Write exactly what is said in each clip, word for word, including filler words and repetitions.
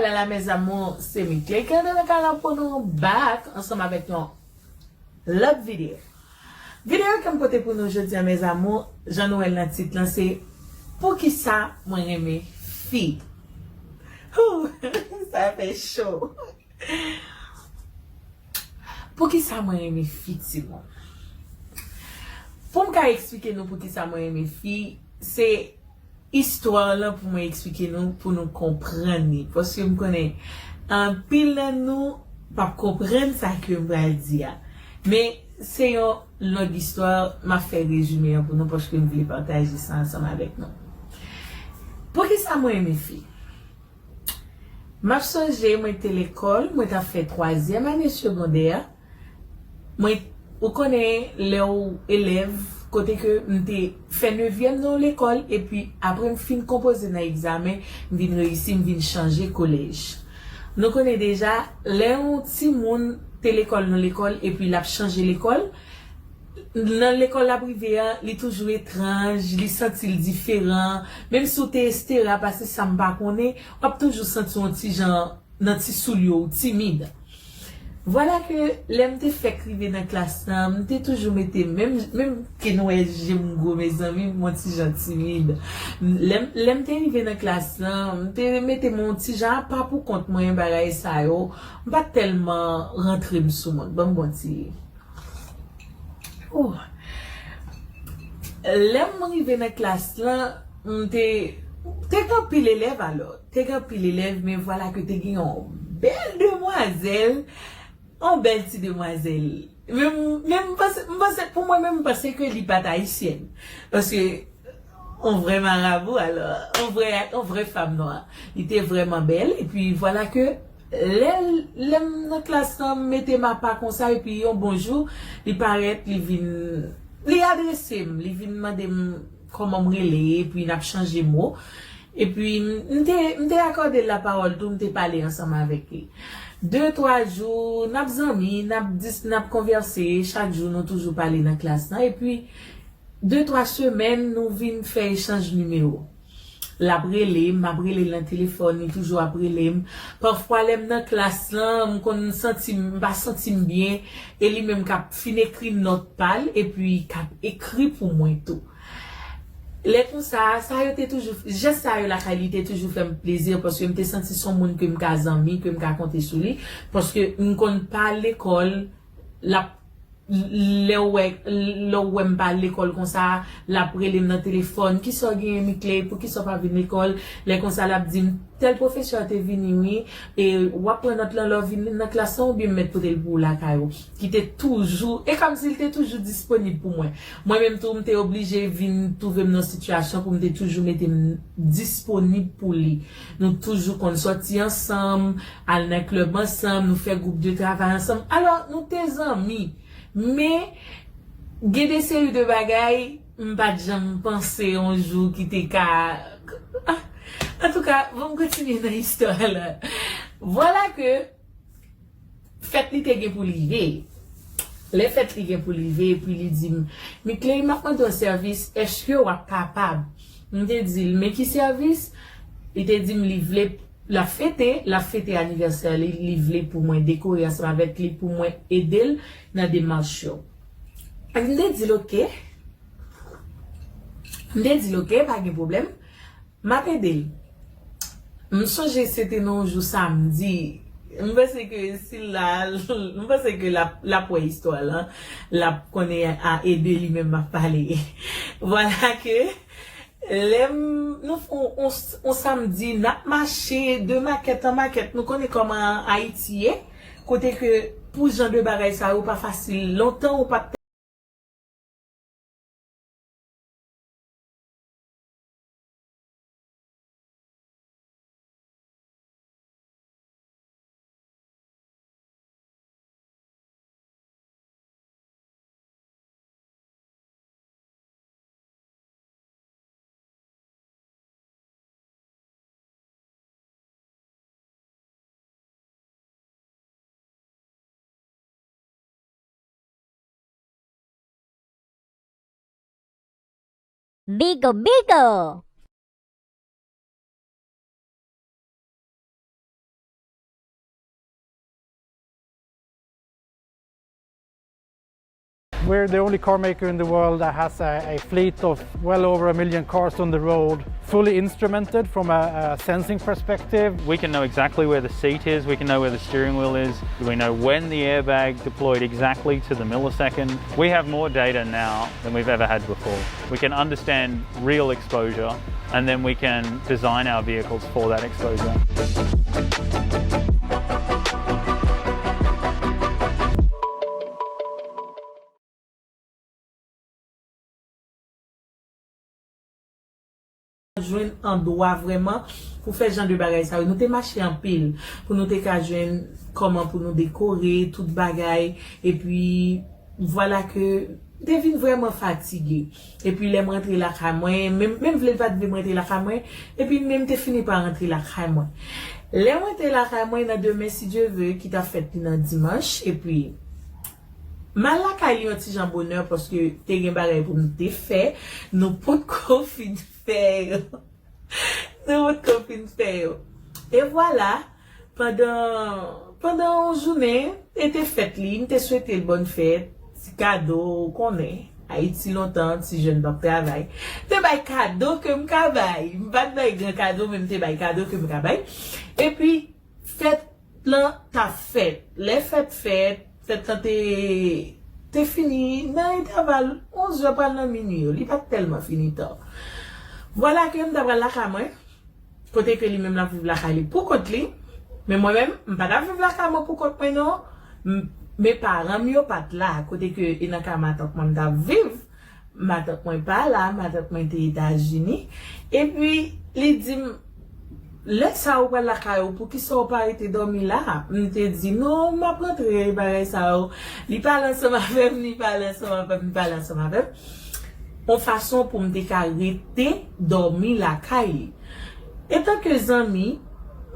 Lala, mes amours, se Mickley ki antre nan kay la pou nou back ansanm avèk yon lòt videyo. Videyo ke m pote pou nou jodi a, mes amours, jan nou wè l nan tit lan, se poukisa mwen renmen fi. Hou, sa fè cho. Poukisa mwen renmen fi, timoun? Pou m ka eksplike nou poukisa mwen renmen fi, se istwa lan pou mwen eksplike nou, pou nou konprann li. Paske m konnen anpil nan nou p ap konprann sa ke m pral di a. Men se yon long istwa, m ap fè rezime an pou nou paske m vle pataje sa ansanm avèk nou. Poukisa mwen renmen fi? M ap sonje, mwen te lekòl, mwen t ap fè twazyèm ane segondè. Mwen, ou konnen, lè w elèv, kote ke m te fè nevyèm nan yon lekòl, epi apre m fin konpoze nan egzamen, m vin reyisi, m vin chanje kolèj. Nou konnen deja, lè yon timoun te lekòl nan lekòl, epi l ap chanje lekòl, nan lekòl l ap rive a, li toujou etranj, li santi l diferan. Menm si w te estera pase sa m pa konnen, w ap toujou santi w yon ti jan nan ti soulye w, timid. Vwala ke lè m te fèk rive nan klas lan, m te toujou mete menm, menm ke nou wè je m gwo, mezanmi, m yon ti jan timid. Lè m, lè m te rive nan klas lan, m te mete m yon ti jan apa pou kont mwen, bagay sa yo. M pa t tèlman rantre m sou moun. Ban m bon ti. Oh. Lè m rive nan klas lan, m te, te gen anpil elèv alò. Te gen anpil elèv, men vwala ke te gen yon bèl demwazèl, yon bèl ti demwazèl. Men, men m panse, m panse, pou mwen menm, m panse ke li pa t ayisyèn. Paske yon vrè marabou, alò, yon vrè, yon vrè fanm nwa. Li te vrèman bèl, epi vwala ke lè, lè m nan klas lan, m mete m apa konsa, epi yon bon jou, li parèt, li vin, li adrese m, li vin mande m kòman m rele, epi n ap chanje mo. Epi m, m te, m te akòde l lapawòl tou, m te pale ansanm avèk li. De, twa jou, n ap zanmi, n ap dis-, n ap konvèse, chak jou nou toujou pale nan klas lan. Epi, de, twa semèn, nou vin fè echanj nimewo. L ap rele m, m ap rele l nan telefòn, li toujou ap rele m. Pafwa, lè m nan klas lan, m konn santi m, m pa santi m byen, e li menm k ap fin ekri nòt pa l, epi k ap ekri pou mwen tou. Lè konsa, sa yo te toujou, jès sa yo lakay li te toujou fè m plezi, paske m te santi s on moun ke m ka zanmi, ke m ka konte sou li, paske m konn pa lekòl, l ap, lè w wè, lè w wè m pa lekòl konsa, l ap rele m nan telefòn, "Kisa w genyen, Mickley? Poukisa w pa vin lekòl?" Lè konsa, l ap di m, "Tèl pwofesè te vini, wi, e w ap pran nòt lan lè w vin nan klas lan, oubyen m mèt pote l pou w lakay ou?" Ki te toujou, e kòmsi l te toujou disponib pou mwen. Mwen menm tou, m te oblije vin twouve m nan sitiyasyon pou m te toujou mete m disponib pou li. Nou toujou konn sòti ansanm, al nan klèb ansanm, nou fè gwoup de travay ansanm. Alò, nou te zanmi. Men, gen de seri de bagay, m pa t janm panse yon jou ki te ka, antouka, bon, m kontinye nan istwa la. Vwala ke fèt li te gen pou l rive. Lè fèt li gen pou l rive, epi li di m, "Mickley, m ap mande w sèvis, èske w ap kapab?" M te di l, "Men ki sèvis?" Li te di m li vle, l ap fete, l ap fete anivèsè li, li vle pou mwen dekore ansanm avèk li, pou mwen ede l nan demach yo. M te di l, "Oke." M te di l, "Oke, pa gen pwoblèm." M ap ede l. M sonje se te nan yon jou samdi. M panse ke si l la, m panse ke l ap, l ap wè istwa lan. L ap konnen a ede li menm m ap pale. Vwala ke lè m, nou, on, on, on samdi, n ap mache de makèt an makèt. Nou konnen kòman Ayiti ye. Kote ke pou jan de bagay sa yo pa fasil. Lontan ou pa t Bigo, bigo! We're the only car maker in the world that has a, a fleet of well over a million cars on the road, fully instrumented from a, a sensing perspective. We can know exactly where the seat is, we can know where the steering wheel is, we know when the airbag deployed exactly to the millisecond. We have more data now than we've ever had before. We can understand real exposure, and then we can design our vehicles for that exposure. Jwenn andwa vrèman pou fè jan de bagay sa yo. Nou te mache anpil pou nou te ka jwenn kòman pou nou dekore tout bagay, epi vwala ke m te vin vrèman fatige. Epi lè m rantre lakay mwen, menm menm vle l pa t vle m rantre lakay mwen, epi menm te fini pa rantre lakay mwen. Lè m rantre lakay mwen nan demen, si Dye vle, ki t ap fèt li nan dimanch, epi m al lakay li yon ti jan bonè paske te gen bagay pou m te fè, nou potko fin fè yo. Nou potko fin fè yo. E vwala, pandan, pandan yon jounen, e te fèt li, m te swete l bòn fèt, ti kado, ou konnen, Ayiti lontan, ti jèn p ap travay. M te bay kado ke m ka bay. M pa t bay gran kado, men m te bay kado ke m ka bay. Epi, fèt lan t ap fèt. Lè fèt fèt, fèt lan te, te fini nan entèval onz è pral nan minui yo. Li pa t tèlman fini ta. Vwala ke m ta pral lakay mwen, kote ke li menm l ap viv lakay li pou kont li. Men mwen menm, m pa t ap viv lakay mwen pou kont mwen non. M, men paran m yo pa t la, kote ke e nan kay matant mwen m t ap viv. Matant mwen pa la, matant mwen te Etazini. Epi, li di m, lè sa ou pral lakay ou, poukisa ou pa rete dòmi la? M te di, non, m ap rantre bagay sa yo. Li pale ansanm avè m, li pale ansanm avè m, li pale ansanm avè m. Yon fason pou m te ka rete dòmi lakay li. Etanke zanmi,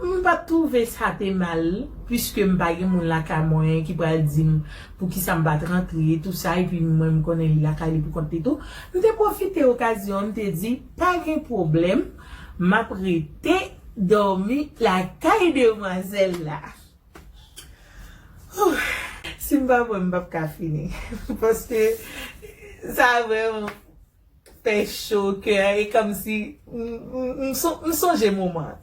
m pa t twouve sa te mal, piske m pa gen moun lakay mwen ki pral di m poukisa m pa t rantre, tou sa, epi mwen m konnen li lakay li pou kont li tou. M te pwofite okazyon an, m te di, pa gen pwoblèm, m ap rete dòmi lakay demwazèl la. Whew, si m pa pran, m p ap ka fini. Paske sa vrèman fè cho kè, e kòmsi m, m, m son- m sonje moman an.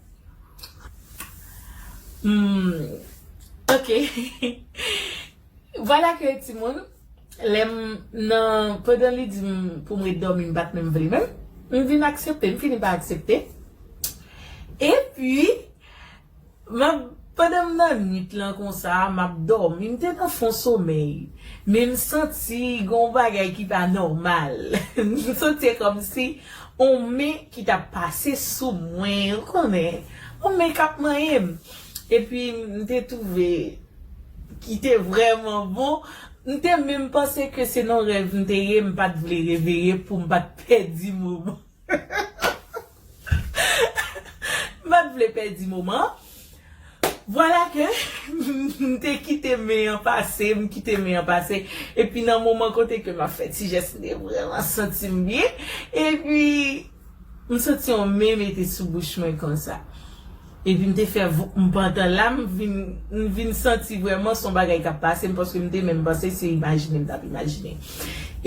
Hmm, ok. Vwala ke timoun, lè m nan, pandan li di m pou m ret dòmi, m pa t menm vle menm. M vin aksepte, m fini pa aksepte. Epi, m ap, pandan m nan nwit lan konsa, m ap dòmi, m te nan fon somèy. Men m santi gon bagay ki pa nòmal. M santi kòmsi on men ki t ap pase sou mwen, ou konnen. On men k ap manyen m. Epi m te twouve ki te vrèman bon. M te menm panse ke se nan rèv m te ye, m pa t vle reveye pou m pa t pèdi moman. M pa t vle pèdi moman. Vwala ke m te kite men an pase, m kite men an pase. Epi nan moman kote ke m ap fè ti jès, m te vrèman santi m byen. Epi, m santi yon men mete sou bouch mwen konsa. Epi m te fè vou- m pantan la, m vin, m vin santi vrèman se yon bagay k ap pase m, paske m te menm panse se imajine m t ap imajine.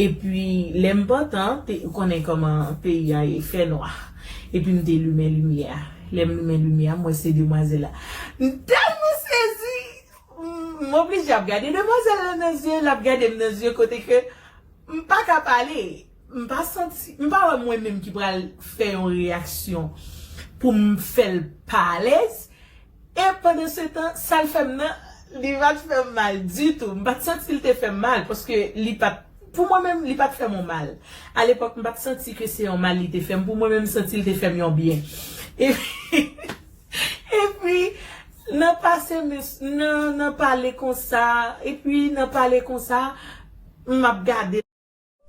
Epi, lè m pantan, te, ou konnen kòman peyi a ye, fè nwa. Epi m te limen limyè a. Lè m limen limyè a, m wè se demwazèl la. M tèlman sezi, m, m oblije ap gade demwazèl la nan zye, l ap gade m nan zye kote ke m pa ka pale. M pa santi, m pa wè mwen menm ki pral fè yon reyaksyon pou m fè l pa alèz. E pandansetan, sa l fè m nan, li pa t fè m mal ditou. M pa t santi l te fè m mal, paske li pa t, pou mwen menm, li pa t fè m yon mal. Alepòk, m pa t santi ke se yon mal li te fè m. Pou mwen menm, m santi l te fè m yon byen. Epi, epi, nan pase, nan, nan pale konsa, epi nan pale konsa, m ap gade.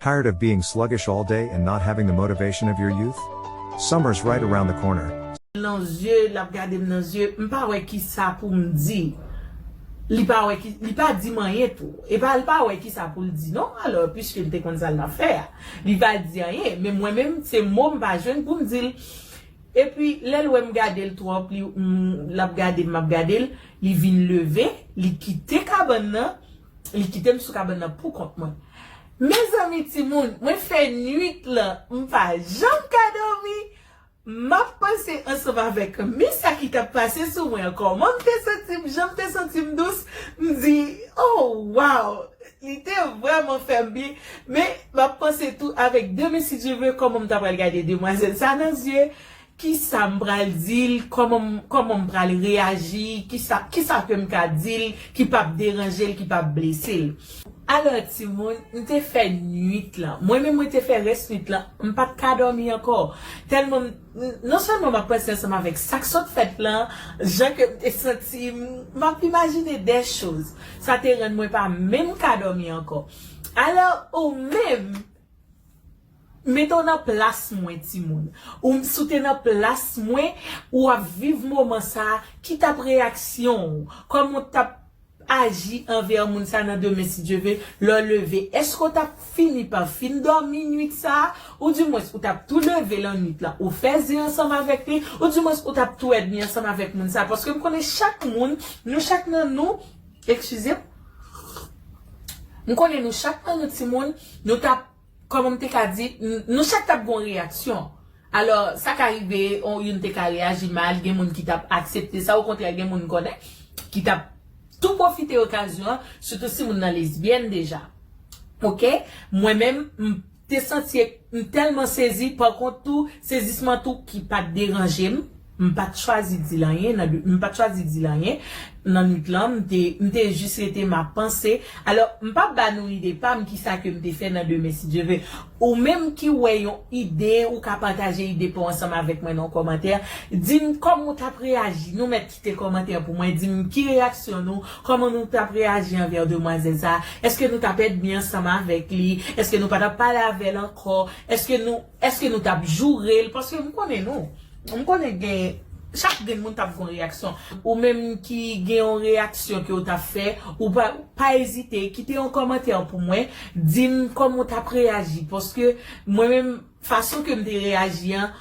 Tired of being sluggish all day and not having the motivation of your youth? Summer's right around the corner. Nan zye, l ap gade m nan zye, m pa wè kisa pou m di. Li pa wè ki, li pa di m anyen tou. E pa, li pa wè kisa pou l di non. Alò, piske l te konn sa l t ap fè a, li pa di anyen. Men mwen menm, se mo m pa jwenn pou m di l. Epi, lè l wè m gade l twòp, li, m, l ap gade m, m ap gade l, li vin leve, li kite kabann nan, li kite m sou kabann nan pou kont mwen. Mezanmi timoun, mwen fè nwit lan, m pa janm ka dòmi. M ap panse ansanm avèk mi sa ki t ap pase sou mwen an. Kòman m te santi m, jan m te santi m dous, m di, oh, wow, li te vrèman fè m byen. Men, m ap panse tou avèk demen si Dye vle, kòman m ta pral gade demwazèl sa nan zye, kisa m pral di l, kòman m, kòman m pral reyaji, kisa, kisa ke m ka di l ki p ap deranje l, ki p ap blese l. Alò, timoun, m te fè nwit lan. Mwen menm, mwen te fè rès nwit lan. M pa t ka dòmi ankò. Tèlman, m, non sèlman m ap panse ansanm avèk sa k sot fèt lan, jan ke m te santi m, m ap imajine dè choz. Sa te rann mwen pa menm ka dòmi ankò. Alò, ou menm, mete w nan plas mwen, timoun. Ou, si w te nan plas mwen, ou ap viv moman sa, ki t ap reyaksyon w? Kòman w t ap aji anvè moun sa nan demen, si Dye vle, lè w leve? Èske w t ap fini pa fin dòmi nwit sa? Ou dimwens, ou t ap tou leve lannwit lan, ou fè zye ansanm avèk li, ou dimwens, ou t ap tou èdmi ansanm avèk moun sa? Paske m konnen chak moun, nou chak nan nou, eskize m, m konnen nou chak nan nou timoun, nou t ap, kòman m te ka di, n, nou chak t ap gon reyaksyon. Alò, sa ka rive, on, youn te ka reyaji mal, gen moun ki t ap aksepte sa, okontrè, gen moun m konnen ki t ap tou pwofite okazyon an, sitou si moun nan lesbyèn deja. Oke? Mwen menm, m te santi m tèlman sezi, pakont tou, sezisman tou ki pa t deranje m, m pa t chwazi di l anyen, nan, m pa t chwazi di l anyen nan nwit lan, m te, m te jis rete m ap panse. Alò, m p ap ba nou ide pa m, kisa ke m te fè nan demen, si Dye vle. Ou menm ki wè yon ide, ou ka pataje ide pa w ansanm avèk mwen nan kòmantè. Di m kòman w t ap reyaji. Nou mèt kite kòmantè pou mwen. Di m ki reyaksyon nou, kòman nou t ap reyaji anvè demwazèl sa. Èske nou t ap èdmi ansanm avèk li? Èske nou pa t ap pale avè l ankò? Èske nou, èske nou t ap joure l? Paske m konnen nou. M konnen gen, chak grenn moun t ap gon reyaksyon. Ou menm ki gen yon reyaksyon ke w t ap fè, ou pa, pa ezite, kite yon kòmantè pou mwen, di m kòman w t ap reyaji. Paske mwen menm, fason ke m te reyaji an,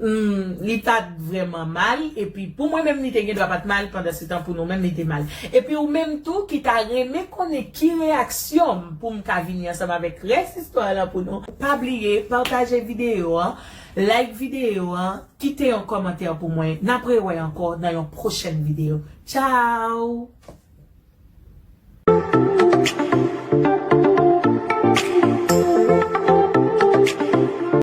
hmm, li pa t vrèman mal. Epi pou mwen menm, li te gen dwa pa t mal, pandan se tan pou nou menm, li te mal. Epi ou menm tou, ki ta renmen konnen ki reyaksyon m pou m ka vini ansanm avèk rès istwa lan pou nou. Pa bliye, pataje videyo an, like videyo an, kite yon kòmantè pou mwen. N ap rewè ankò nan yon pwochèn videyo. Tchao!